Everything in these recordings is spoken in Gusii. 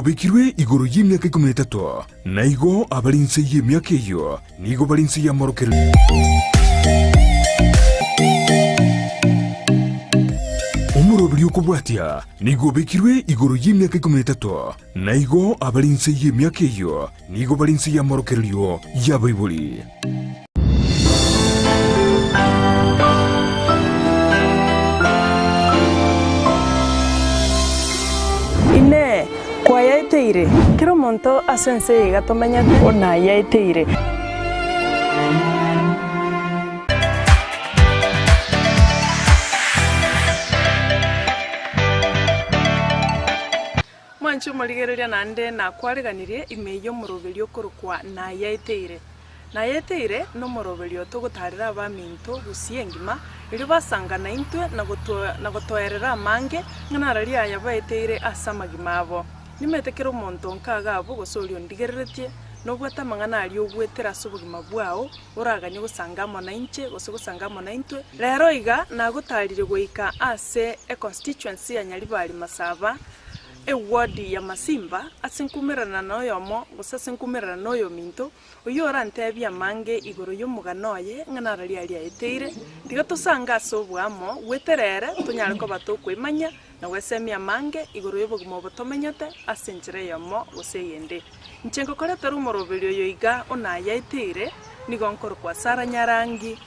Obekirwe igoro y'emiaka ikomi na etato, na igo abare inse y'emiaka eyio nigo bare inse y'amorokererio. Omoroberio okobwatia nigo obekirwe igoro y'emiaka ikomi na etato, na igo abare inse y'emiaka eyio nigo bare inse y'amorokererio y'abaibori. Inee! Kwayaeteire? Kera omonto ase ense eye iga tomenyete onayaeteire. Mwanche omorigereria naende nakwareganirie ime y'omoroberio okorokwa Nayaeteire. Nayaeteire nomoroberio togotaarera abaminto gusii engima, erio basangana intwe na gotoerera amange ng'a nararia aya baeteire ase amagima abo. Nimete kera omonto nkaga abwo gose oria ondigereretie, nobwate amang'ana aria ogwetera ase obogima bwao, oraganie gosanga amo nainche gose gosanga amo naintwe. Rero iga nagotaarire goika ase econstituency ya Nyaribari Masaba, eward ya Masimba, ase nkumerana noyomo gose ase nkumerana noyominto, oyio orantebie amange igoro y'omogano oye ng'a nararia aria aeteire. Tiga tosange ase oboamo goetera ere tonyare koba tokoimanya na gwesemia amange igoro y'obogima obo tomenyete ase enchera eyemo gose eyende. Inche ngokoretera omoroberio oyo iga onayaeteire, nigo nkorokwa Sarah Nyarangi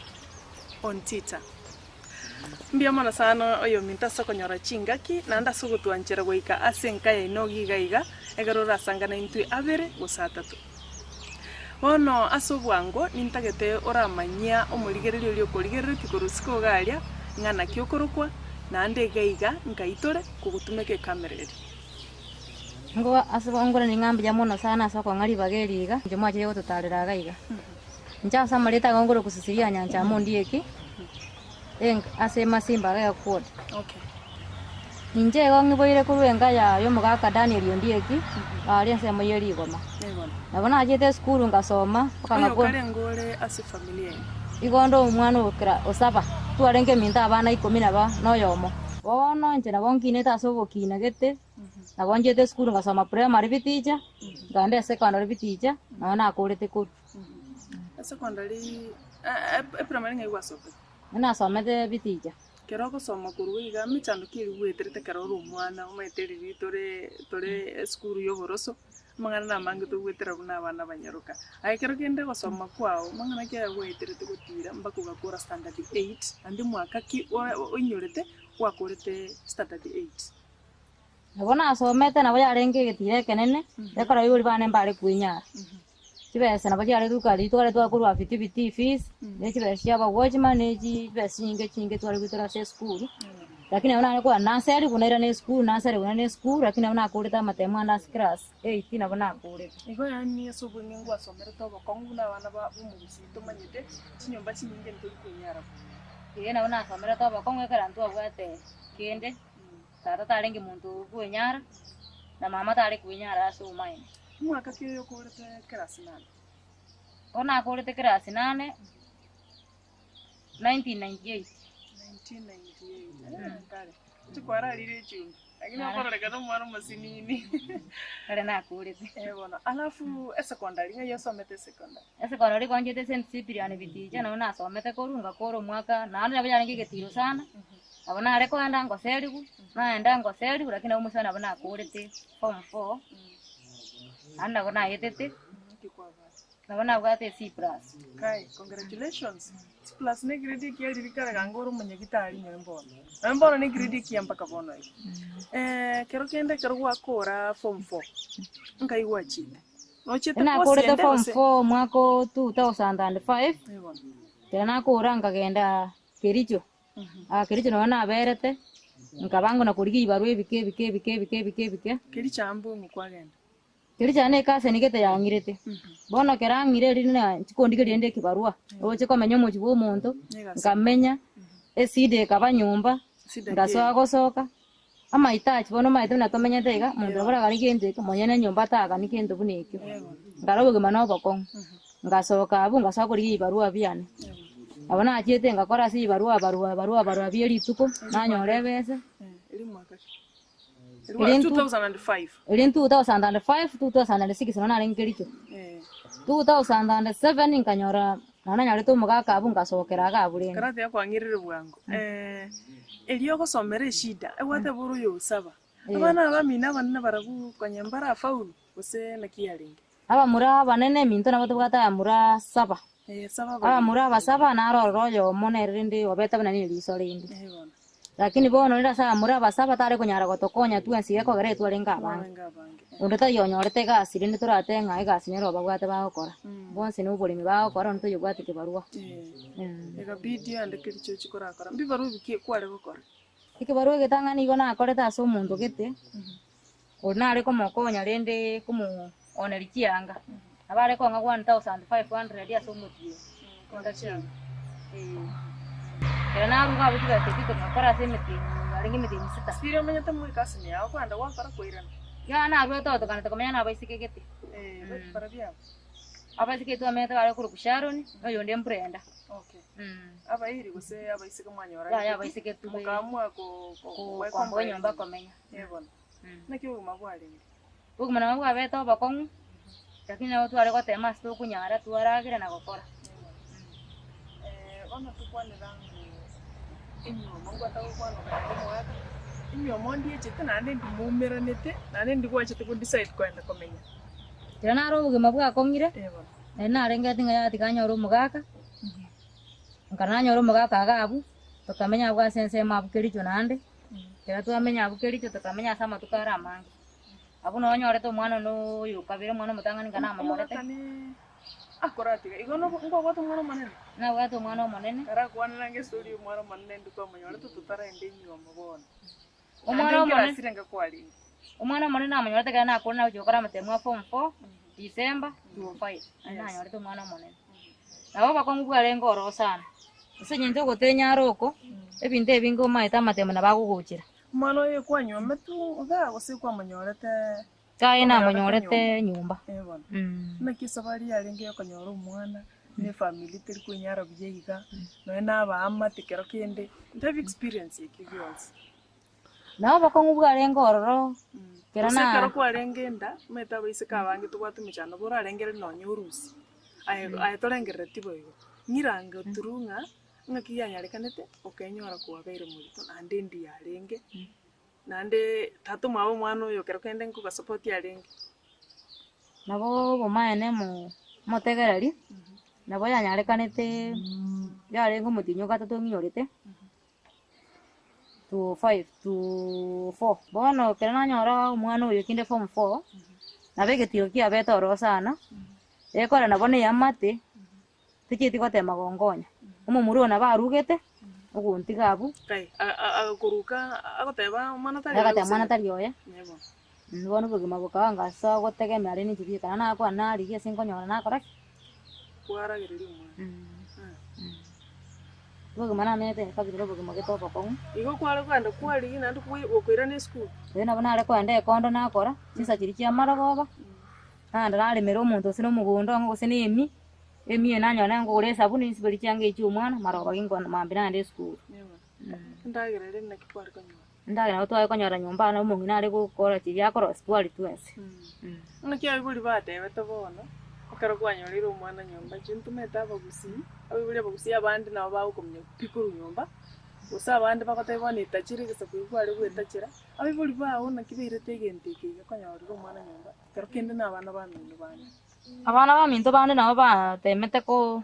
Ontita. Mbuya mono sana oyominto ase okonyora chingaki, naende ase ogotwanchera goika ase enka yaino iga iga, ekero orasangane intwe abere gose atato. Bono ase obwango nintagete oramanyia omorigereria oria okorigereretie korwa isiko iga aria, ng'a naki okorokwa, naende iga iga nkai tore kogotumeka ekamera eria. Nigo ase ongorani ng'a mbuya mono sana ase okong'a ribaga eri iga, inche mwachire gototarera iga iga. Inche ase amarieta iga ngore Cecilia Nyanchama Ondieki, enk ase Masimba iga ekward. Okay. Inche igo ng'iboire korwa enka ya y'omogaka Daniel Ondieki, aria ensemo ye rigoma. Rigoma. Nabo nachete esukuru ngasoma, mpaka Oyo ngakora. karenge ore ase efamiri yaino? Igo nde omwana o kera osaba, twarenge eminto abana ikomi na ba noyomo. Bono inche nabo nkinete ase ogokina gete, nabo nchiete esukuru ngasoma primary biticha, nkaenda esecondary biticha, nonye nakorete korwa. Esecondary eprimary ng'ai gwasomete? Nonye nasomete biticha. Ekero ogosoma korwa iga, emechando ki eria gweterete ekero ore omwana, omanyete riria tore tore esukuru ya oboroso, amang'ana namange togwetera buna abana abanyaroka. Aye ekero kende ogosoma kwao, mang'ana ki aya gwaeterete gotira mpaka ogakora standard eight, naende mwaka ki oinyorete gwakorete standard eight? Nabo nasomete nabo yarenge egetiro ekenene, ekero abaibori bane mbare kwenyara. Chibesa nabo chiare duka riria tware twakorwa fifty fifty fees, ne chibesa chia abawatchman ne chibesa chinyinge chinyinge tware goetera ase esukuru, lakini nabo nare kogenda naseriwu nairana esukuru naseriwu nairana esukuru, lakini nabo nakorete amatemo ande ase class eight nabo nakorete. Igo yaani ase obong'e ngwasomerete obokong'u buna abana ba bomogusii tomanyete, chinyomba chinyinge ntori kwenyara buya. Ee nabo nasomerete obokong'u ekero ntwabwate kende. Tata tarenge monto okwenyara, na mama tare kwenyara ase obomaene. Omwaka ki oyo okorete kerasi nane? Bono nakorete kerasi nane, 1998. 1998, eh, kare. Chikwararire echumbi, lakini okororekana omwana omosinini. Kare nakorete. Eh bono, alafu esecondary, ng'ai osomete esecondary? Esecondary kwanchete St. Cyprian Biticha, nabo nasomete korwa ngakora omwaka, naende nabo yarenge egetiro sana. Nabo nare kogenda ngoserigwe, naenda ngoserigwe lakini nabo omoiseke nabo nakorete form four, naende nabo naetete, nabo nabwate C plus. Kai, congratulations. C plus ne grade ekiya riria kare ganga ore omonyagitari nonye mbono. Nonye mbono ne grade ekiya mpaka bono iga. Ekero kende ekero gwakora form four, nkai gwachete? Nochiete course Nakorete ende form gose? four omwaka o 2005, Eh bono. ekero nakora nkagenda Kericho. Kericho nonya naberete, nkabangwa na korigia ebibarua ebike ebike ebike ebike ebike ebike. Kericho aa mbong'u kwagenda. Kericho aa na ekaseni gete yang'irete. Bono ekero ang'ire riria na chikondigeria rende ekibarua, oche komenya omochie bwa omonto, nkamenya, esida ekaba nyomba, Esida ngasoa ki? gosoka, amahitaji bono omanyete buna tomenyete iga, omonto nabo oraganie gento eke, monyene nyomba atagani gento buna ekio. Nkarora obogima na obokong'u, ngasoka abwo ngasoa korigia ebibarua biane. Nabo nachiete ngakora ase ebibarua barua barua barua bie rituko, nanyora ebesa. Erwa Eri ntu- 2005. Eri 2005, 2006 nonya narenge Kericho. Eh. 2007 nkanyora nonya nanyarete omogaka abwo nkasokera iga abwo rende. Karate yakwang'irire bwango. Eh, erio ogosomera eshida, ebwate bore oyo osaba. Abana abamino abanene barabwo konya mbarafaulu, gose naki yarenge? Abamura abanene eminto nabo tobwate abamura saba. Eh, saba barenge. Abamura aba saba naro ororo oyomo nere rende obete buna ne riso rende. Eh, bono. Lakini bono rende ase abamura aba saba tare konyara gotokonya twensi gekogera etwarenge abange. Mwarenge abange. Eh. Onde tari onyorete egasi rende toratebe ng'a egasi nere obabwate bagokora. Bonsi na oboremi bagokora onde toyobwate kebarua. Eh. Ekabidi ande kericho ochie korakora. Mbibarua ebi ki kware gokora? Ekebarua egetang'ani nigo nakorete ase omonto gete, oria nare komokonya rende komooneria chianga, nabo are kong'a 1500 ase omotienyi. Koonia chianga. Eh. Ekero naruga abwo chibesa echio togakora ase emetienyi yarenge emetienyi sita. Siri omanyete mo ekasi yao kogenda gwakora koirana. Yaya naruete gotokana tokamenya na abaiseke gete. Eh, barabwo abwo. Abaiseke twamenyete bare korokwa Sharon, na oyonde Brenda. Okay. Mm. Abairi gose abaiseke mwanyora Yaya abaiseke tu mukaamua ko ko kokomboa enyomba komenya. Eh bono. Mm. Naki obogima bwarenge? Obogima nabo bwabete obokong'u, lakini nabo tware gotema ase tokonyara twaragera na gokora. Eh, bono tokwanera ng'o enyiomo ngwata gokwana okanyora omogaka, enyiomo ndiechete naende ndimoumeranete, naende ndigwachete go decide kogenda komenya. Ekero naro obogima bwakong'ire, Eh bono. nari narengete ng'a yaya tiga nyore omogaka, nkara nanyora omogaka iga abwo, tokamenya abwo ase ensemo abwo Kericho naende, ekero twamenya abwo Kericho tokamenya ase amatuko are amange. Abwo noo onyorete omwana one oyo okabere omwana omotang'ani nka namonyorete. Omogaka ne akoratiga igo nobo nkobwate omwana omonene? Nabwate omwana omonene. Karakwane nange estori ya omwana omonene ndi kwamonyorete totaraenda enyiomo bono. Omwana Naende omonene. nkerasire nka kwarenge. Omwana omonene namonyorete ekero nakure nagochia gokora amatemo a form four, December 2005, naende nanyorete omwana omonene. Nabo obokong'u bwarenge ororo sana, ase eng'encho ogotenyara oko, ebinto ebinge omaete amatemo nabo agogochera. Omwana oyo kwanyuometwe igaa gose kwamonyorete Kaye Kwamonyorete namonyorete nyomba. Eh bono. Naki esabari yarenge yokonyora omwana, na efamiri teri kwenyara buya iga, nonya na abaamate kero kende, ntebi experience ekio gionsi. Nabo obokong'u bwarenge ororo, kero Gose ekero na kwarenge enda, omanyete abaiseke abange tobwate emechando borarengereri nonya orusie, aye aye torengerereti boigo, ng'irange through ng'a ng'aki yanyarekanete okenyora kwabeire morito naende endiya arenge, naende tata omwabo omwana oyo kero kende nkogasapoti arenge. Nabo obomaene mo motegereri, nabo yanyarekanete yarenge omotienyi o gatato ng'inyorete. Two five, two four. Bono ekero nanyora omwana oyo kinde form four, nabo egetiro kiabete ororo sana, ekore nabo na eamate, tichieti gotema gonkonya. Omomura oyo nabo arugete, ogontiga abwo. Kai, agokoruka agoteba omwana tari oye Agateba gose omwana tari oye. Ee bono. Bono obogima bokaba ngasa gotegemea rende inche bieka, na nakwana narigia ase nkonyora nakora ki? Kwaragereria omwana. Obogima namenyete nkabire obogima gete obokong'u. Igo kware kogenda kwarigia naende okoirana esukuru. Erio nabo nare kogenda ekondo nakora, chinsa chiria chia amarogoba, naende naremera omonto gose na omogondo ang'e gose na emi, emi eye nanyora nere nkogora esabuni nsiberi chianga echi chia omwana, marogoba ginkogenda mambia naende esukuru. Endagera ere naki kware konyora? Endagera nabo tware konyora nyomba aa omong'ina are gokora chiria akorosia twari twensi. Naki abaibori batebete bono, ekero kwanyoreire omwana nyomba, inche ntomete abagusii, abaibori abagusii abande nabo bagokomanya pi korwa nyomba, gose abande bagoteba bono etachire egesaku ekio kware goetachera, abaibori bao naki bairete egento eke iga konyorera omwana nyomba, ekero kende na abana bamino bande. Abana baminto bande nabo batemete ko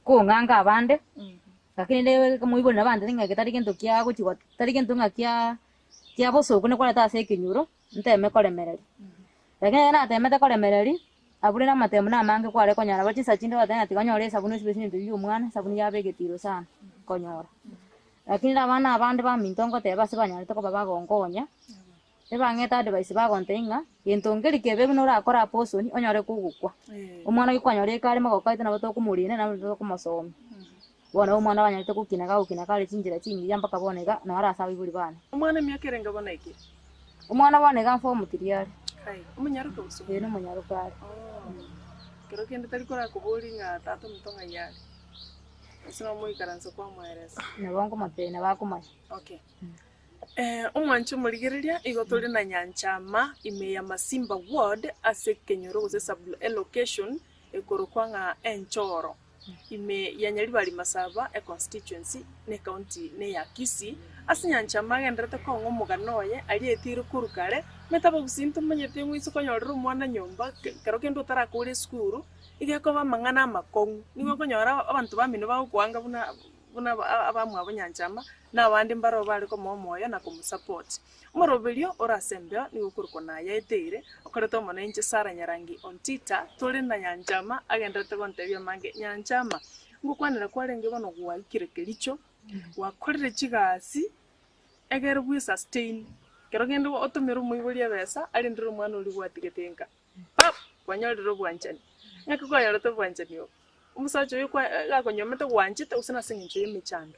kong'anga abande, lakini rende moibori nabo antebete ng'a eke tari gento kia gochigwa tari gento ng'a kia kia bosoku nekwarete ase ekenyoro, nteme koremereria. Lakini ekero natemete koremereria, abwo rende amatemo namange kware konyora abo chinsa chinde ogoteba ng'a tiga onyore esabuni osibe ase eng'encho ya omwana, esabuni yaba egetiro sana konyora. Lakini rende abana abande baminto ngoteba ase banyarete koba bagonkonya, Ebang'ete advice bagontebia ng'a gento nkeri kebe buna orakore abortion onyore kogokwa. Omwana oyio kwanyora ekare magoko aito nabo tokomorenda nabo tokomosomia. Bono omwana banyarete gokina gagokina kare chinchera chingiya mpaka bono iga naro ase abaibori bane. Omwana emiaka erenge bono ekere? Omwana bono iga form three are. Kai, omonyaroke gose? Ee nomonyaroke are. Oh, kero kende tari korakobori ng'a tata ominto ng'ai are? Gose nomoikaransa kwamoeresa? Nabo nkomotebia nabo akomanya. Okay. Omwanche omorigereria, igo tore na Nyanchama ime ya Masimba Ward ase ekenyoro gose sub location ekorokwa ng'a Enchoro ime ya Nyaribari Masaba econstituency ne ecounty ne ya Kisii. Ase Nyanchama agenderete kong'a omogano oye aria eteire korwa kare, omanyete abagusii ntomanyete ng'a oise konyorera omwana nyomba kero kende otarakora esukuru, iga ekoba amang'ana amakong'u. Nigo okonyora abanto bamino bagokoanga buna buna abamwabo Nyanchama, na abande mbarabwo bare komoa omoyo na komosupport. Omoroberio ore ase embeo nigo okorokwa Nayaeteire, okorete omonene inche Sarah Nyarangi Ontita, tore na Nyanchama agenderete gontebia amange, Nyanchama, ngokwanera kwarenge bono gwaikire Kericho, gwakorire chigasi egere bwe sustain, kero kende otomere omoibori ebesa arendere omwana oria gwatigete nka, pap! Kwanyorire obwanchani. Ng'aki kwanyorete obwanchani obo? Omosacha oyo kwa gakonyomete gwanchete gose nase eng'encho y'emechando.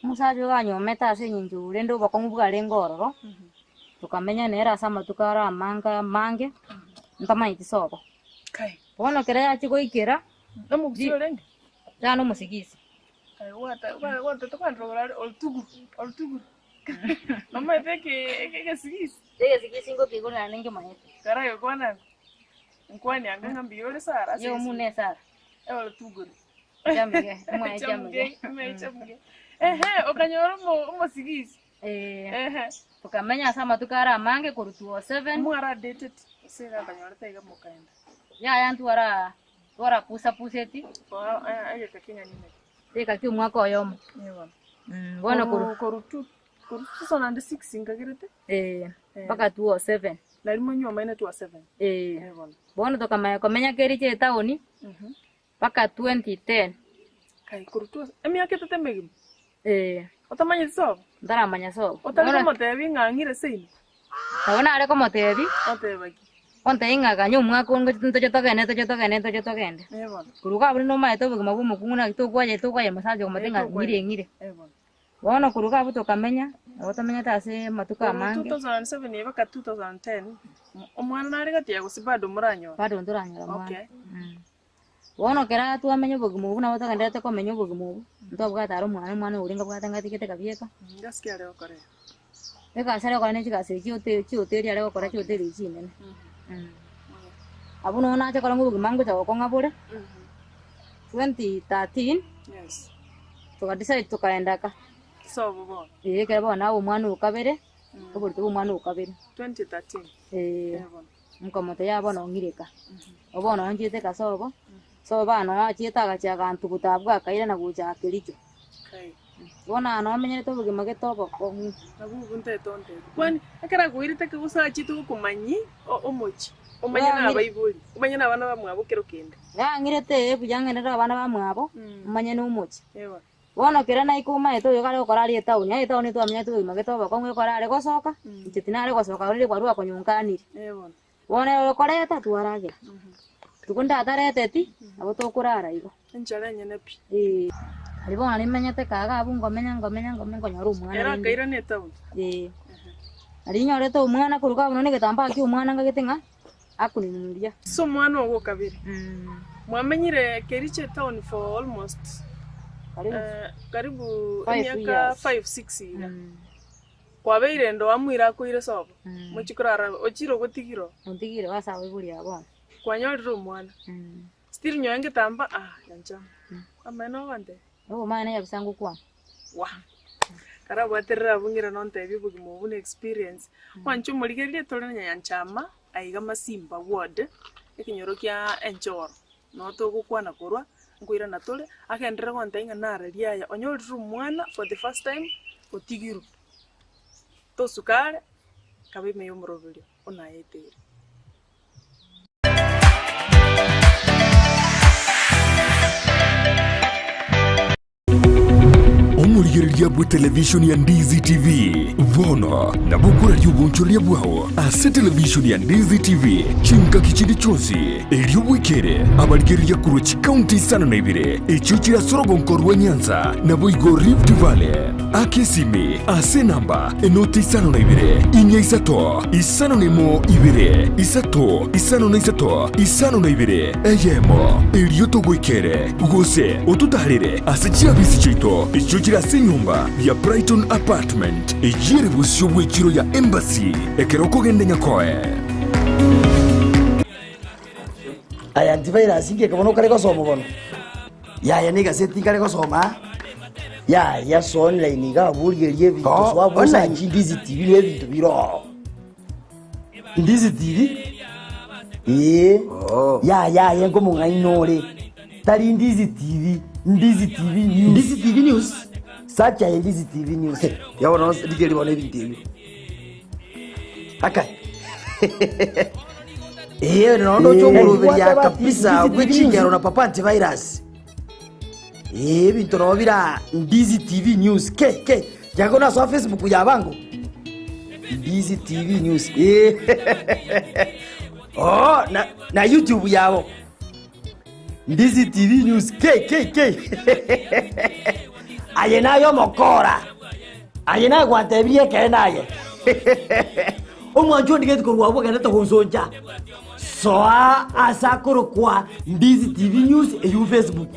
Omosacha oyo ganyomete ase eng'encho rende obokong'u bwarenge ororo, tokamenya nere ase amatuko aro amange amange, ntamanyeti sobo. Kai. Bono ekero yachia goikera, Nomogusii orenge? yane omosigisi. Kai gwata gwa gwatete kwanderwa igoro are orutugu orutugu. Nomanyete eke egesigisi? Egesigisi ngokeigwa naende nkemanyete. Karaye kwana. Nkwani anga ng'a mbuya ore Sara ase Ye omuna esara. Ewe orotugure. Chamuge, omwaye chamuge. Omwaye chamuge. Ehe, okanyora omo omosigisi. Eh, Ehe. tokamenya ase amatuko are amange korwa 207. Mwara dated ase iga akanyorete iga mokaenda. Yaya ntwara twara pusa puseti. Kwa egeka king'ani naki? Egeka kia omwaka oyomo. Eeh. Bono korwa Korwa two korwa 2006 nkagerete. Eh, mpaka 207. Nari monyuomaine 207. Eh. Eh bono. Bono tokamanya komenya Kericho etaoni mpaka 2010. Kai korwa 2 emiaka etato emegima? Eh. Otamanyeti sobo? Ntaramanya sobo. Otari Bono komotebi ng'a ng'ire seino? nabo nare komotebi, Oteba ki? ontebie ng'a ganya omwaka onde ntoche togende ntoche togende ntoche togende. Eh bono. Korwa iga abwo nomanyete obogima bwa omokungu naki tokwaye tokwaye omosacha okomotebi ng'a ng'ire ng'ire. Eh bono. Bono korwa iga abwo tokamenya, nabo tomenyete ase amatuko Korwa amange. 2007 mpaka 2010, omwana nare gati yaye gose bado moranyore? Bado ntoranyora omwana. Okay. Bono ekero twamenya obogima obwo nabo togendererete komenya obogima obwo, ntwabwate aro omwana, omwana oria nkabwate ngatigete kabieka. Ngasi ki are gokora ere? Egasi are gokora ne chigasi echi chi'hoteli chi'hoteli are gokora chi'hoteli echi chinene. Abwo nonya nacha korora ng'a obogima ngocha gokong'a bore, 2013. Yes. Toga decide tokaenda ka. Sobo bono. Ee ekero bono nabe omwana o kabere, oborito bwa omwana o kabere. 2013. Ee, Eh bono. nkomotebi bono ong'ire ka. Bono nchiete ka sobo, sobo bono achiete agachia agantuguta abwo akairana gocha Kericho. Kai. Bono aa nomenyerete obogima gete obokong'u. Nabwo obwo ntaete ontebie. Kwani ekero akoirete eke gose achiete gokomanyi omochie, omanye na abaibori, omanye na abana bamwabo kero kende. Yang'irete ee buya ng'ende na abana bamwabo, omanye na omochie. Eeh. Bono kera naika omaete oyo kare gokora aria etaoni, aye etaoni twamenyete obogima gete obokong'u ekero are gosoka, inche tinare gosoka rende kwarua akonyonkanire. Ee bono. Bono ere okoreta twaragera, rituko ndatareteti, nabo tokorara igo. Enchara enyene pi. Ee. Aria bono nimenyete kaga abwo ngomenya ngomenya ngomenya nkonyora omwana Ere rende. akairana etaoni. Ee. Nario nyorete omwana korwa abwo nonye egetambaa kia omwana ngagete ng'a akoninunuria. Ase omwana ogo okabere. Mwamenyire Kericho etown for almost Karibu karibu Five emiaka years. five six iga. Kwabeire endo amoire akoire sobo, mochie korara ochire ogotigire oo. Ontigire ase abaibori aba bono. Kwanyorire omwana. Still nyowe ngetamba ah nyanchama. Amaene ogontebia. Obomaene yabisa ngokwana. Wah! Karabwaterere abwo ng'ira nontebie obogima obo buna experience. Mwanche omorigererie tore na Nyanchama aiga Masimba ward, ekenyoro kia Enchoro. Noo togokwana korwa, nkoirana tore, agenderere gontebia ng'a nararia aya, onyorire omwana for the first time, otigirwe. Tosuka are, kaba ime y'omoroberio onaeteire. Omorigereria bw'etelevishoni ya Ndizi TV bono nabo okoraria obonchoreria bwao ase televishoni ya Ndizi TV chingaki chinde chionsi, erio bwekere abarigereria korwa chikaunti isano na ibere echio chire ase orogonko rwa Nyanza naboigo Rift Valley. Aka esimi ase enamba enoti 52 4 isato 51 2 3 53 52 eyemo, erio togoikere gose ototaarere ase chiabisi chiaito echio chire ase. enyomba ya Brighton Apartment eyio ere bosio bw'echiro ya Embassy ekero okogenda Nyakoe. Aya antivirus ngeke bono okare gosoma bono. Yaya na egaseti nkare gosoma aa. Yaya so online iga abwo origererie ebinto Oh, so abwo online. osachi Ndizi TV nigo ebinto bire ororo. Ndizi TV? Ee. Oh. Yaya aye nkomong'aini ore. Tari Ndizi TV, Ndizi TV News. Ndizi TV News? Search aye Ndizi TV News. Tiga bono rigereria bono ebinto ebio. Akai. Ee, nono ndoche omoroberia kabisa bwe chingero na Papa Antivirus. Ee, ebinto nabo bira Ndizi TV News. Ke, ke, tiga nasoa Facebook ya bango. Ndizi TV News. Ee. Oh, na, na YouTube yabo. Ndizi TV News. Ke, ke, ke. Aye naye omokora. Aye naye gwantebirie ekeene aye. Omwancho ondigeti korwa abwo ogenderete gonsoncha. Soa ase akorokwa Ndizi TV News eywo Facebook.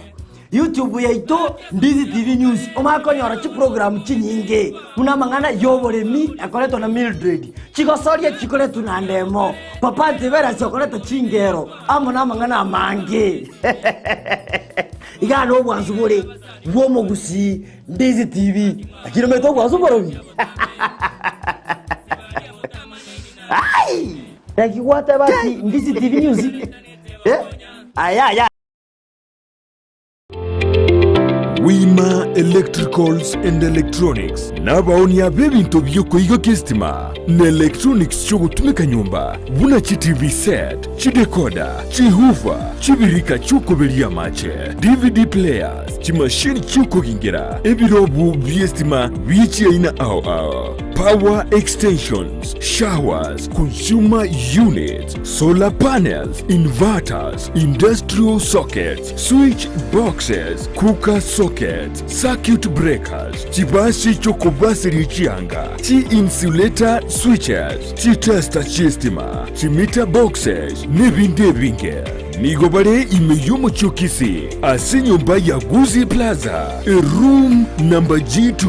YouTube yaito Ndizi TV News omanye konyora chiprogram chinyinge buna amang'ana y'oboremi akoretwa na Mildred, chigosoria chikoretwa na Ndemo, Papa Antivirus okoreta chingero amo namang'ana amange. Igaa nobwansu bore bw'omogusii Ndizi TV. Lakini omanyete obwansu mborobi? Ai! Naki gwateba ati Ndizi TV News? Eh? Aya aya. Wima Electricals and Electronics nabaonia b'ebinto bi'okoigokia esitima na electronics chi'ogotumeka nyomba buna chi TV set, chidecoder, chihoofer, chibirika chi'okoberia amache, DVD players, chimashini chi'okogingera, ebirobu bi'esitima bie chiaina ao ao, power extensions, showers, consumer units, solar panels, inverters, industrial sockets, switch boxes, cooker sockets, circuit breakers, chibasi chi'okobaseria chianga, chi-insulator switches, chitester chi'estima, chimeter boxes, nebinde ebinge. Nigo bare ime y'omochie o Kisii ase enyomba ya Gusii Plaza, eroom number G2.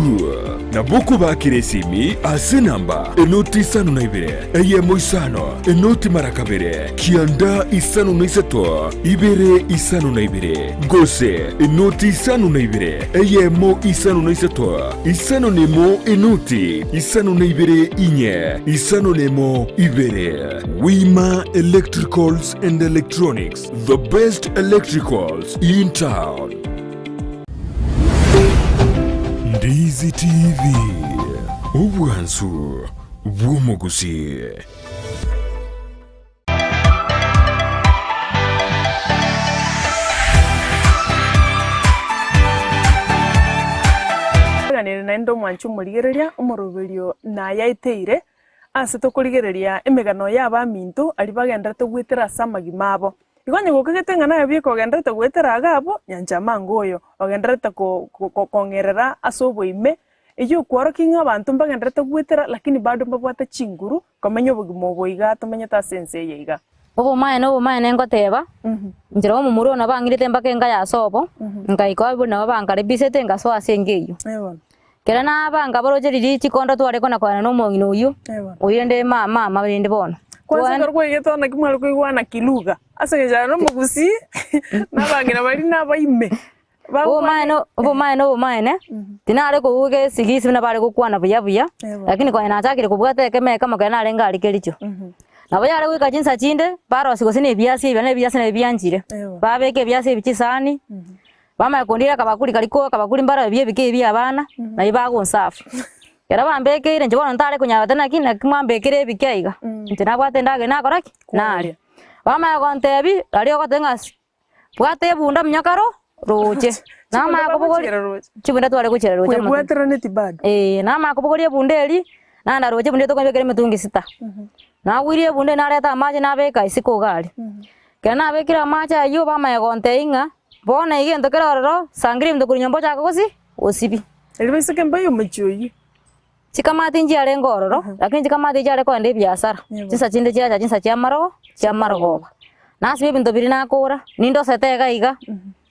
Nabo okobakera esimi ase enamba enoti isano na ibere, eyemo isano, enoti mara kabere, kianda isano na isato, ibere isano na ibere, gose enoti isano na ibere, eyemo isano na isato, isano na emo enoti isano na ibere inye, isano na emo ibere. Wima Electricals and Electronics, the best electricals in town. Ndizi TV, obwansu bw'omogusii. Oiganere naende omwanche omorigereria omoroberio nayaeteire, ase tokorigereria emegano y'abaminto aria bagenderete goetera ase amagima abo. Igo onye gokagete ng'a naye bweka ogenderete goetera iga abwo, nyancha amango oyo, ogendererete ko- ko- kong'erera ase oboime, eyio okworokia ng'a abanto mbagendererete goetera lakini bado mbabwate chinguru komenya obogima obo iga tomenyete ase ense eye iga. Obomaene obomaene ngoteba, inche nabo omomura one bang'irete mpaka enka ya sobo, nkaika abwo nabo bankaribisete nkasoa ase enka eyio. Ekero nabanga baroche riria chikondo tware kona koyana na omong'ina oyio, oyio rende mama rende bono. Kwanza ekero kwaigete bono naki mware koigwana kiluga, ase eng'encho aye nomogusii, na abang'ina baria nabaime. Obomaene obomaene obomaene, tinare kouga esigisi buna bare gokwana buya buya, lakini konya nachakire kobwata ekemo ekemo ekero narenge aria Kericho. Nabo yare goika chinsa chinde, barosia gose na ebiasi ebi, na ebiasi nabio bianchire, babeka ebiasi ebi chisani, bamanya kondira akabakuri karia ko akabakuri mbaro ebi ebike ebi bia abana, nabio bagonsafu. Ekero bambekeire inche bono ntare konyara goteba naki naki mwambekire ebike iga, inche nabwate endagera nakora ki? Naria. Bamanya gontebia, aria ogoteba ng'a Bwata ebunda omunyakaro roche. Namanya kobogoria chibunda tware gochiera roche amato. Kwebwateraneti bado. Ee, namanya kobogoria ebunda eria, naenda roche ebunda eria tokobekera emitungi sita. Nagwirie ebunda eria nareta amache nabeka isiko iga aria. Ekero nabekire amache aywo bamanya gontebia ng'a bono iga egento kere ororo, sangereria ebinto korwa nyomba ochake gosi gosibia. Erio baiseke mbaye omochie oyio. Chikamati nchiarenge ororo, lakini chikamati chiare kogenda ebiasara, chinsa chinde chiacha chinsa chia amarogo, chia amarogoba. Nasiba ebinto biria nakora, nindosete iga iga,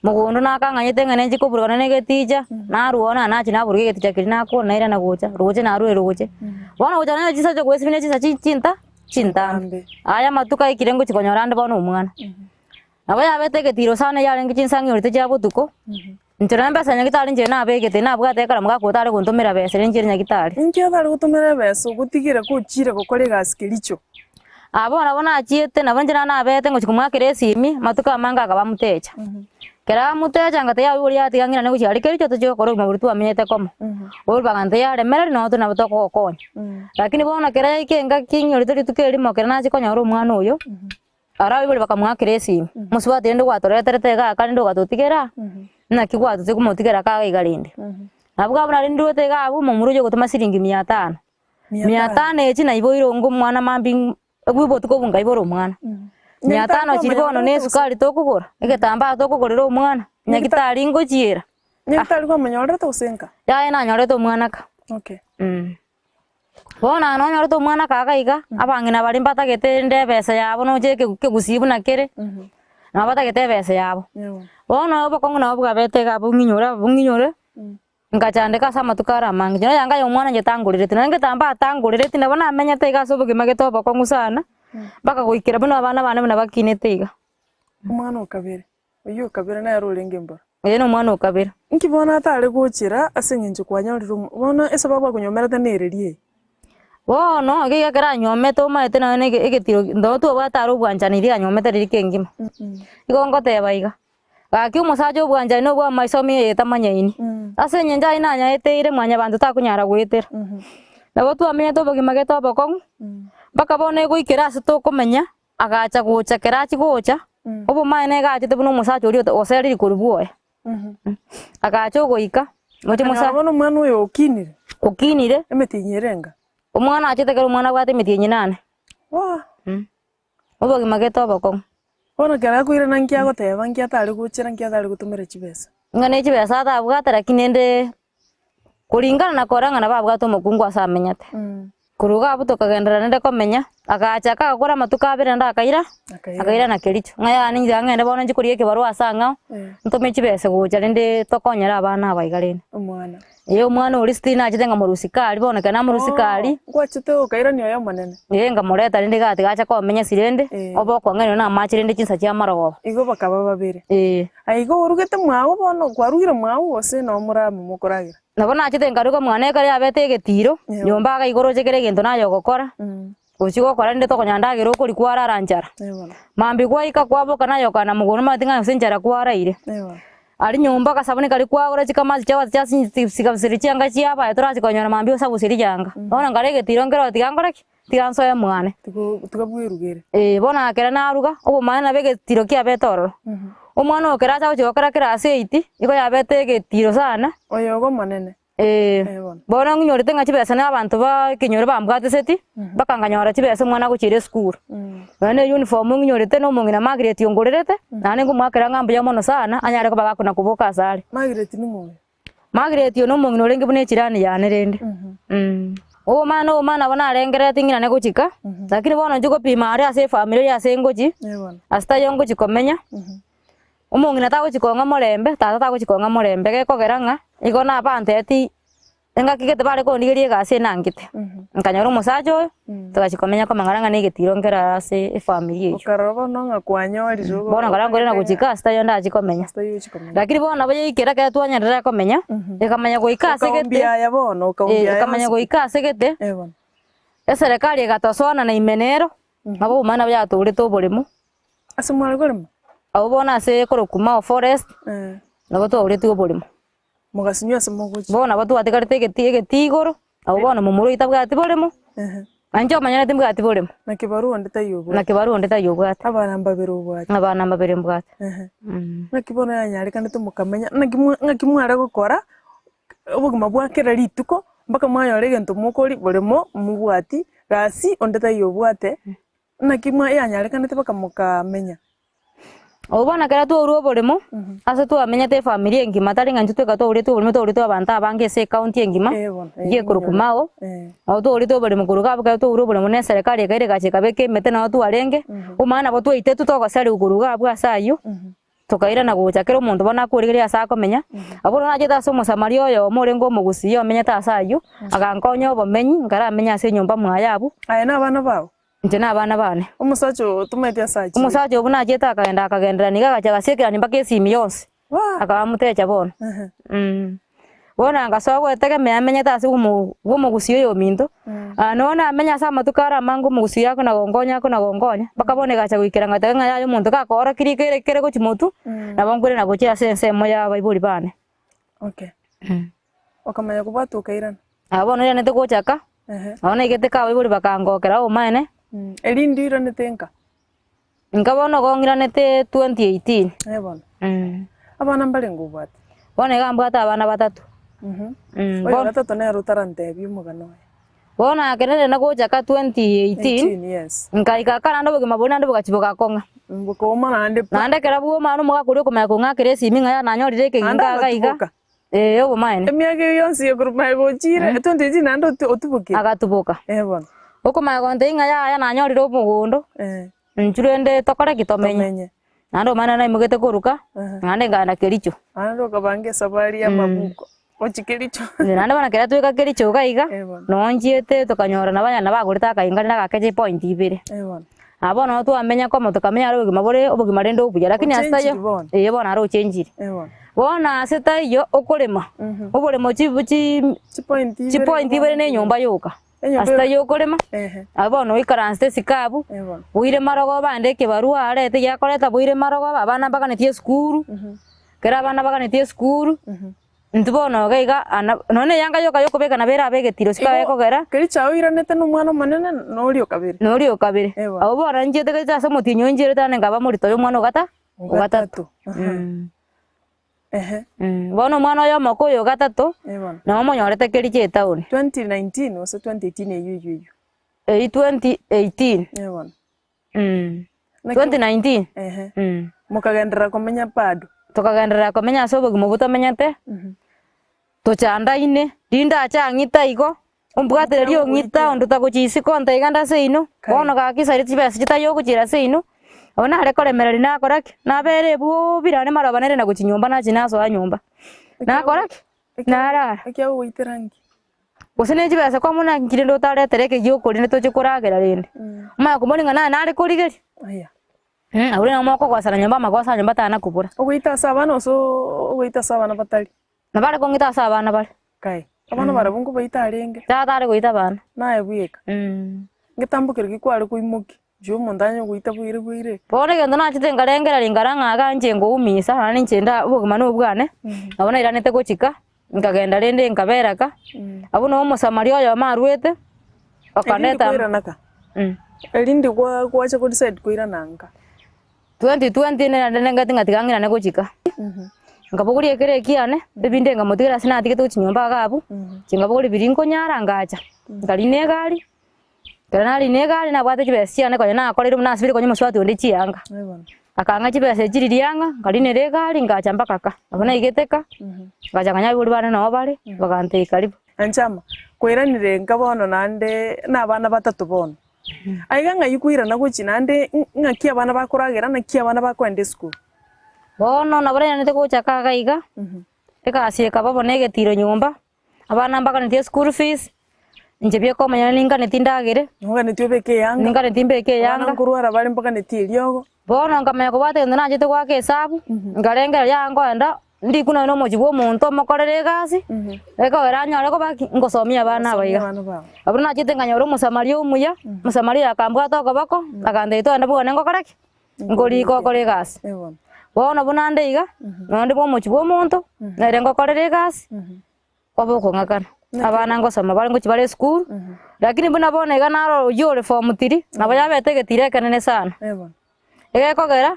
Mogondo nakang'anyete ng'a nenche koburukana na egeticha, narwa oo nachi naburuka egeticha keria nakora nairana gocha, roche narure roche. Bono gocha nonye chinsa chia goesibia ne chinsa chi chinta chintambe. Aya amatuko aikire ngochi konyora ande bono omwana. Nabo yabete egetiro sana yarenge chinsa ng'iorete chia botuko, inche nonye besa nyagitari inche nabegete nabwate ekaramu gakwo otare gontomera besa ere inche nyagitari. Inki otare gotomera ebesa ogotigere kochire gokora egasi kericho? Aa bono nabo nachiete nabo inche naro nabete ngochia komoakera esimi, amatuko amange akaba amotecha. Ekero amotecha ngatebia aye oria tiga ng'irane gochia aria kericho tochie gokora obogima boria twamenyete komo. Bono bagantebi aremereri nonye tore nabo tokogokonya. Lakini bono ekero yaika engaki ng'iorete rituko erimo ekero nachia konyora omwana oyo, Aro abaibori bakamoakera esimi, Mosubati rende gwatoreterete iga aka rende ogatotigera, naki gwatotiga komotigera aka iga rende? Nabwo abwo nari ndwete iga abwo omomura oyio ogotoma siringi mia tano. Mia tano echi naiboire ongo omwana mambia obwo obotuko obwo nkaibora omwana. Mia tano chiria bono na esukari tokogora, egetambaa tokogorera omwana, nyagitari ngochiera. Nyagitari kwamonyorerete gose nka? Yaya nanyorete omwana ka. Okay. Bono naye nonyorete omwana kaga iga, abang'ina baria mbatagete rende ebesa yabo noche ekegusii buna kere, nabo batagete ebesa yabo. Bono obokong'u nabo bwabete iga abwo ng'inyore abwo ng'inyore, ngachandeka ase amatuko aro amange. Inche nonya nkaye omwana inche tangorereti, nonye ngetambe atangorereti nabo namenyete iga ase obogima gete obokong'u sana, mpaka goikera buna abana bane buna bakinete iga. Omwana o kabere. Oyio o kabere nere orenge mbora. Oyo nomwana o kabere. Inki bono atare gochera ase engencho kwanyorire omo bono esababu akonyomerete nereria eye? Bono iga ekero anyomete omanyete nonya na egetiro ntobe twabwate are obwanchani riria anyomete riria kengima. Igo ngoteba iga, gaki omosacha obwanchani na obwa amaiso ime eye tamanyaini. Ase eng'encho aye nanyaeteire mwanyabanto takonyara goetera. Nabo twamenyete obogima gete obokong'u, mpaka bono egoikera ase tokomenya. Agacha gocha ekero achia gocha, obomaene nigo achete buna omosacha oria oseriri korwa bwoye. Agacha ogoika, omochie Akanyora omosa bono omwana oyo okinire, okinire, emetienyi ere enga. Omwana achete ekero omwana abwate emetienyi nane. Waa! Obogima gete obokong'u. Bono ekero akoirana nki agoteba, nki atare gochera, nki atare gotomera chibesa. Ng'a ne chibesa atabwate lakini ende Kuringana na Kora ng'a nabo abwate omokungu ase amenyete. Korwa iga abwo tokagenderera naende komenya, agachaka agakora amatuko abere naende akaira, akaira na Kericho. Ng'a yaani inche ng'ende bono nchie korigia ekebarua ase ang'ao, ntome chibesa gocha rende tokonyere abana aba iga rende. Omwana. Ee omwana oria still nachete nkamorusia kari bono ekero namorusia kari. Gwachete okairania oye omonene. Ee nkamoreta rende iga tiga ache komenya ase rende, Eh. obe okong'ainwa na amache rende chinsa chia amarogoba. Igo bakaba babere. Ee. Aye igo orugete mwao bono, kwarugire mwao gose noo more amo mokoragera? Nabo nachete nkaruga mwane ekero yabete egetiro, nyomba iga igoro oche kera egento naye ogokora, gochia gokora rende tokonyora ndagera okoria kwarara nchara. Mambia gwaika kwaboka naye okogenda mogondo omanyete ng'a gose nchara kwaraire. Aria nyomba agasabuni karia kwagora chikamasi chiago chiasinyi chianga chiabaye torachi konyora mambia osabusie rianga. Bono nkare egetiro nkere tiga nkore ki? Tiga nsoe mwane. Tiga bwerugere. Ee, bono ekero naruga, obomani nabo egetiro kiabete ororo. Omwana oyo ekero acha gochia gokora class eight, igo yabete egetiro sana. Oyo igo omonene. Ee, Eh, bono. bono ng'inyorete ng'a chibesa na abanto ba ekenyoro bambwateseti, mpaka nkanyora chibesa omwana agochiera esukuru. Nonya na eyuniform ng'inyorete na omong'ina Margaret ongorerete, naende nkomoakera ng'a mbuya mono sana, anyare koba gakona koboka ase are. Margaret ning'o oyo? Margaret oyo nomong'ina orenge buna echirani yane rende. Obomani obomani nabo narengerereti ng'ina gochika, lakini bono inche gopima aria ase efamiri eria ase ngochi, ase taiyo ngochi komenya, omong'ina tagochi kong'a morembe, tata tagochi kong'a morembe, gekogera ng'a igo nabanteti Engaki gete bare kondigeria egasi enangete, nkanyora omosacha oyo, togachia komenya komang'ana ng'a negetiro nkere ase efamiri eyio. Okarora bono ng'a kwanyorire ogo- Bono nkarora nkorenda gochika ase taiyo ndachie komenya. Ase taiyo ochie komenya. Lakini bono nabo yaikera ekero twanyenderera komenya, ekamanya goika ase gete, Okaombia aya bono, okaombia eh, aya ekamanya onsi. goika ase gete, Eh bono. eserekari egatosoana na ime nero, nabo obomani nabo yatorete oboremo. Ase mware korema? Abwo bono ase ekorokwa Mau Forest, Eh. nabo twaoretigwe oboremo. Mogasinywa ase mogochia. Bono nabo twatigarete egeti egetii igoro, abwo bono momura oito tabwati boremo, na inche omonyene timbwati boremo. Na kibarua onde taiyo obwate. Na kibarua onde taiyo obwate. Abana mbabere obwate. Abana mbabere mbwate. Naki bono yanyarekanete mokamenya, naki mwa naki mware gokora obogima bwa kera rituko, mpaka mwanyora egento mokoria boremo mobwati, gasi onde taiyo obwate, Naki mwa yanyarekanete mpaka mokamenya. Obwo bono ekero twaurwa oboremo, ase twamenyete efamiri engima tari ng'a intwe tweka twaurete oboremo twaurete abanto abange ase ecounty engima, Eh bono, eh eyio ekorokwa ninyore. Mao, Eh. nabo twaurete oboremo korwa iga abwo ekero twaurwa oboremo na eserekari ekaira egacha ekabeka emete nabo twarenge, omanye nabo twaitetwe togoseriwa korwa iga abwo ase aywo. Tokairana gocha kera omonto bono akorigereria ase akomenya, abwo bono nachete ase omosamaria oyomo orenge omogusii omenyete ase ayio, agankonya obomenyi, nkaramenye ase enyomba mwaye abwo. Aye na abana bao? Inche na abana bane. Omosacha oo otomaeti ase achire? Omosacha obwo nachete akagenda akagenderera nigo agacha agasiekerania mpaka esimi yonsi, akaba motecha bono. Bono ngasoa goetegemea amenyete ase omo bw'omogusii oyominto, nonya namenya ase amatuko are amange omogusii akona gonkonya akona gonkonya, mpaka bono egacha goikera ngateba ng'a yaya omonto gakoorokia riko ere kere gochia motwe, nabo nkoirana gochia ase ensemo ya abaibori bane. Okay. Okamanya kobwata okairana? Aa bono oiranete gocha ka, nabo naigete ka abaibori bakangokera obomaene. Erinde oiranete nka? Inka bono igo ng'iranete 2018. Eh bono. Abana mbarenge obwate? Bono iga mbwate abana batato. Oyo gatato nere otarantebia omogano oye. Bono akenene nagocha ka 2018, 18 yes. nkaika aka naende obogima boria naende bogachia bogakong'a. Bokaoma naende pa. Naende ekero bwoma naende omogaka oria okomanya kong'akera esimi ng'a nanyorire ekegima Naende iga iga. agatuboka. Ee obomaene. Emiaka eyio yonsi ya korwa magega gochiire, 2018 naende otubokire. Agatuboka. Eh bono. Okomanya gontebia ng'a yaya nanyorire omogondo, Eh. inchuo rende tokore ki? Tomenye. Tomenye. Naende omwana naimogete koruka, naende nkaenda Kericho. Naende okabanga esafari ya amabuko gochia Kericho. Naende bono ekero twaika Kericho iga iga, Eh bono. noo nchiete tokanyora nabo abanyene bagorete akainga rende agake chipoint ibere. Eh bono. Aa bono nabo twamenya komo tokamenya are obogima bore obogima rende obuya lakini ase taiyo Ochenchiri bono. eh bono aro ochenchiri. Eh bono. Bono ase taiyo okorema, oboremo chi chi Chipoint ibere chipoint ibere na enyomba yoka. Enyomba Ase ebe- taiyo okorema, Ehe. abwo bono oikaransete isiko abwo, Eh bono. boire marogoba ande ekebarua arete giakoreta boire marogoba, abana mbaganetie esukuru, ekero abana baganetie esukuru, intwe bono iga iga ana nonye na eyanga yoka yokobeka nabo erabe egetiro isiko Igo, ekogera. Kericho oiranete na omwana omonene na oria o kabere. Na oria o kabere. Eh bono. Abwo bono nchiete gocha ase omotienyi oyo nchiarete naende nkaba morito oyo omwana o gata o gatato. Ehe. Bono omwana oyo omoko oyo o gatato, Eh bono. nabo omonyorete kericho etaoni. 2019 gose 2018 eywo eywo eywo. Eywo 2018. Eh bono. Naki- 2019. Ehe. Mokagenderera komenya bado. Tokagenderera komenya ase obogima obwo tomenyete, tochandaine, rinde ache ang'ite igo, ombwatererie ong'ite onde tagochia isiko ontebie genda seino, bono gaki saria chibesa chitaiyo ogochiera seino, abwo nare koremereria nakora ki? Nabere ebuubi naende maroba nere nagochia nyomba nachia nasoa nyomba, nakora ki? Narara. Ekiagera ogoitera nki? Gose ne chibesa kwamuna naki rende otaretere ekeyio okoria toche koragera rende. Omanye komboria ng'a naye nare korigeria? Aya. Abwo rende nabo mokogosana nyomba amagoso a nyomba tana kobora. Ogoita ase abana gose ogoita ase abana batari? Nabo are kong'ita ase abana bare. Kai, abana barabwo nkobaita arenge? Tata are goita abana. Naye bweka? Ngetambo keria kware koimokia, inche omonto anye goita bwaire bwaire. Bono egento nachete nkarengereria nkara ng'a iga inche nkoumisa naende inche nda obogima na obwane, nabo nairanete gochika, nkagenda rende nkabera ka, abwo noo omosamaria oyomo arwete, Erinde okaneta koirana ka? Erinde gwa gwacha ko decide koirana nka? 2020 naende nengete ng'a tiga ng'irane gochika, nkabogoria ekero ekiane, ebinde nkamotigera ase natigete gochia nyomba iga abwo, inche nkabogoria biria nkonyara ngacha, nkarina egari, ekero narina egari nabwate chibesa chiane konya nakoreire buna nasibire konya omosubati onde chianga, akang'a chibesa echi riria ang'a, nkarinera egari ngacha mpaka ka, nabo naigete ka, ngacha nkanyora abaibori bane noo bare, bagantebia karibu. Anchama, kwairanire nka bono naende na abana batato bono. Aiga ng'ai koirana gochia naende ng'aki abana bakoragera naki abana bakoenda esukuru. Bono nabo nairanete gocha kaga iga, egasi ekaba bono egetiro nyomba, abana mbaganetie eschool fees, inche bieka omonyene ninganetie ndagere, Noganetie obeke eyanga, ninganetie mbeke abana eyanga. nkorwara bare mbaganetie eriogo. Bono nkamanya kobwata egento nachete goaka esabu, nkarengereria aa nkoenda Ndikwe nonya nomochie bw'omonto omokorere egasi, ekogera anyore koba ki? Ngosomia abana aba iga. Abwo nachete nkanyora omosamaria omuya, omosamaria oyo akambwata okoboko, akantebia togende bwane ngokore ki? Nkorika okore egasi. Bono buna nde iga, nonye nde bwomochie bw'omonto, nere ngokorera egasi, obe okong'akana. Abana ngosoma bare ngochia bare esukuru, lakini buna bono iga naro oyio ore form three, nabo yabete egetiro ekenene sana. Egekogera.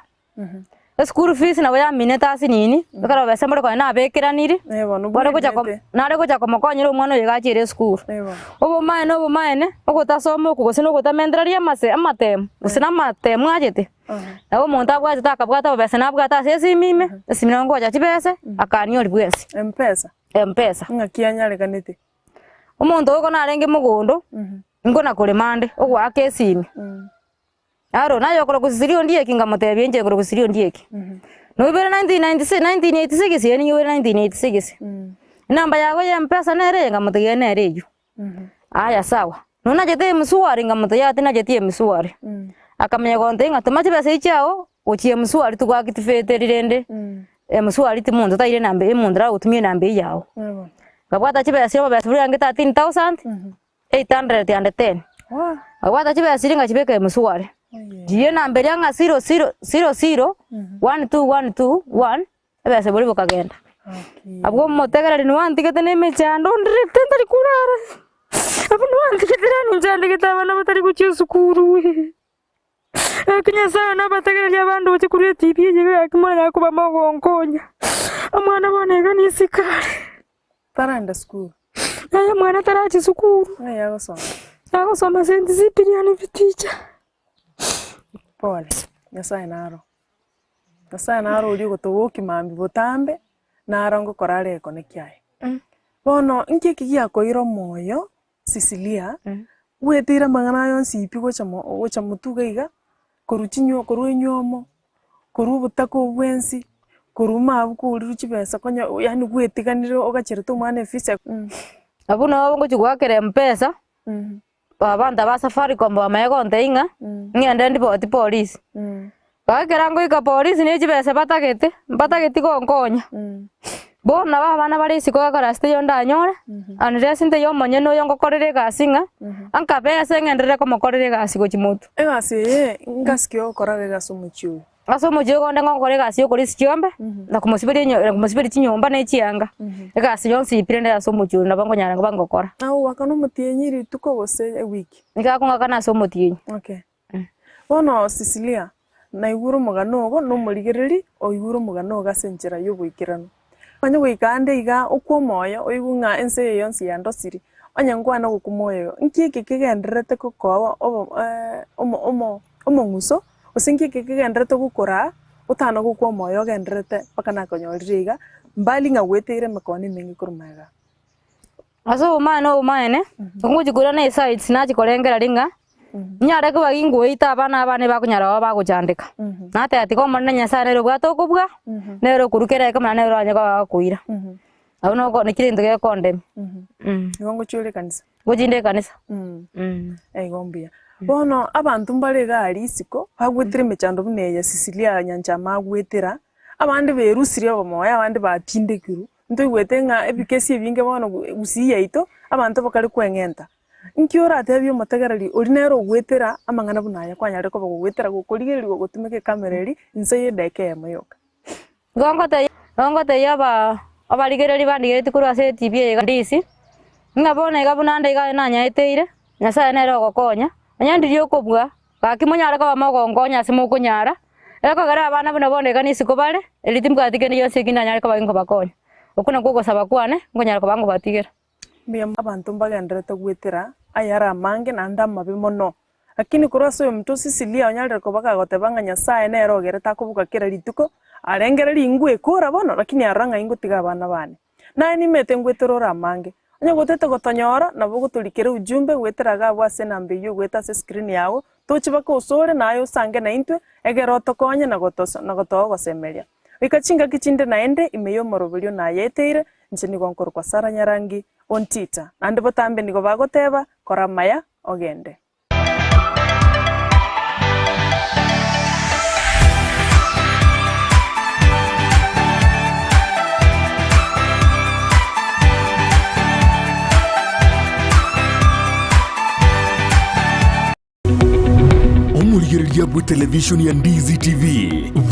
Eschool fees nabo yaminete ase nini, ekero besa mbore konya nabekeraniri, Eh bono bare gocha ko bwenerete. nare gocha komokonyera omwana oyo iga achiere esukuru. Eh bono. Obomaene obomaene, ogotasoma oko gose na ogotamentereria amase amatemu, gose na amatemu achete, nabo omonto abwatete akabwata obobesa nabwate ase esimi ime, esimi nabo ngocha chibese, akania oria bwensi. Mpesa. Mpesa. Ng'aki yanyarekanete? Omonto oyo narenge mogondo, nkona korema ande, ogoaka esimi. Aro, naye okorokwa Sisiria Ondieki, nkamotebia, Inche nkorokwa Sisiria Ondieki. Noibere 1996 1986 eeh nigo oibore 1986. Enamba yago ya mpesa nere eye? Nkamotebia ee nere eywo. Aya sawa, nonya nachete emswari nkamotebia yaya tinacheti emswari. Akamanya gontebia ng'a toma chibesa echi chiago gochia emswari togoactivate rende emswari timonto taire enamba eye omonto aragotumia enamba eywo yago. Nkabwata chibesa obobesa boria bwange 13,810. Nkabwata chibesa chiria ngachibeka emswari, riria enamba eria ng'a zero zero zero zero one two one two one. Ebesa boria bokagenda. Abwo omotegereri nwantigete na emechando ndirete ntari korara, abwo nwantigete yaani nchandegete abana batari gochia esukuru eh. Gaki Nyasaye one abategereri abande gochia korwa etibi eye gaki monyare koba mogonkonya, omwana bono iga nisiko are. Taragenda sukuru. Yaya omwana tarachia sukuru. Ng'ai agosoma? Agosoma St. Cyprian Biticha. Pole, Nyasaye naro. Nyasaye naro oria ogotobokia mambia botambe, naro ngokora are ekone kiaye. Bono inki eki giakoira omoyo Cecilia, bweteire amang'ana aya onsi pi gocha mo gocha motwe iga iga, korwa chinyo korwa enywomo, korwa obotaka obwo bwensi, korwa mabu korirwe chibesa konya yaani bwetiganire ogacherete omwana efees. Abwo nabo ngochia goakera mpesa. Abanto ba Safaricom bamanye gontebia ng'a ng'ende ndipoti polisi. Gaki ekero ngoika polisi ne chibesa batagete, mbatageti gonkonya. Bono nabo abana bare isiko ekarasi teiyo ndanyore, unless nteiyo omonyene oyo ngokorera egasi ng'a ankabese ng'enderere komokorera egasi gochia motwe. Egasi eye ngasi ki ogokora iga ase omochie oyo? Ase omochie oyo onde ngokora egasi ya okorisia chiombe, na komosiberia enyo na komosiberia chinyomba na echianga, egasi yonsi pi rende ase omochie oyo nabo nkonyara koba ngokora. Na ogoakana omotienyi rituko gose ewiki? Nigo akong'akana ase omotienyi. Okay. Bono Cecilia, naigure omogano ogo na omorigereri oigure omogano ogo ase enchera y'oboikeranu. Onye goika ande iga okwe omoyo oigwe ng'a ense eye yonsi yandosirie, onye nkwane ogokwa moyo igo, nki eke kegendererete gokoa obo omo omo omong'uso, gose nki eke kegendererete gokoraa otana gokwa omoyo ogendererete mpaka nakonyorire iga, mbali ng'a gweteire emekono emenge korwa magega. Ase obomaene obomaene, ngochia koirana esides nachia korengereria ng'a, nyare koba gingoita abana abane bakonyara koba bagochandeka. Nateba tiga omonene Nyasaye nere obwate okobua, nere okorwa kera ekemo naende nere oranye koba agokoira. Abwo noko nakio egento gekondemia. Igo ngochia ore ekanisa? Ngochia inde ekanisa. Igo mbuya. Bono abanto mbare iga aria isiko, bagwetire emechando buna eye Cecilia Nyanchama agwetera, abande berusirie obomoyo abande batindekirwe, Ntoigwete ng'a ebikesi ebinge bono gusii yaito, abanto bakare kweng'enta. Nki oratebie omotegereri oria nere ogwetera amang'ana buna aya kwanyarire koba gogwetera gokorigererigwa gotumeka ekamera eria inse y'edaika eyemo yoka? Igo ngotebia igo ngotebia aba abarigereria bandigeretie korwa ase etibi eye iga ndisi, ng'a bono iga buna nde iga nanyaeteire, Nyasaye nere ogokonya, onye ndiria okobua, Gaki monyare koba mogonkonya ase mokonyara, ekogera abana buna bono iga nisiko bare, erio timbwati kende gionsi eki ndanyare koba ginkobakonya. Okwo nakwo ogosaba kwane, nkonyara koba nkobatigera. Mbuya abanto mbagendererete goetera ayare amange naende amabe mono. Lakini korwa ase oyominto Sisilia onyarire koba kagoteba ng'a Nyasae nere ogerete akoboka kera rituko, arengererie ingwe ekora bono, lakini arora ng'a ingotiga abana bane. Naye nimete ngwetera ore amange. Onye gotete gotonyora, nabo ogotorikera ujumbe goetera iga abwo ase enamba eyio ogoeta ase escreen yago, toche baka osore naye osange naintwe, egere otokonye na gotoso na gotoa ogosemeria. Goika chingaki chinde naende, ime y'omoroberio nayeteire, inche nigo nkorokwa Sarah Nyarangi, Ontita. Naende botambe nigo bagoteba, Kora amaya, ogende. Omorigereria bwe televishoni ya Ndizi TV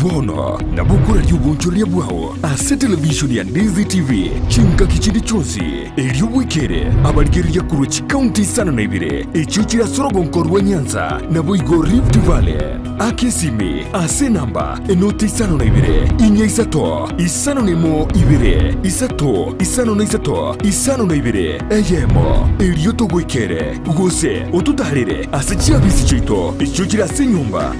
bono nabo okoraria obonchoreria bwao ase televishoni ya Ndizi TV chingaki chinde chionsi erio bwekere abarigereria korwa chikaunti isano na ibere echio chire ase orogonko rwa Nyanza naboigo Rift Valley. Aka esimi ase enamba enoti 52 4 5 1 2 3 53 52 eyemo erio togoikere gose ototarere ase chiabisi chiaito echio chire ase enyomba ya.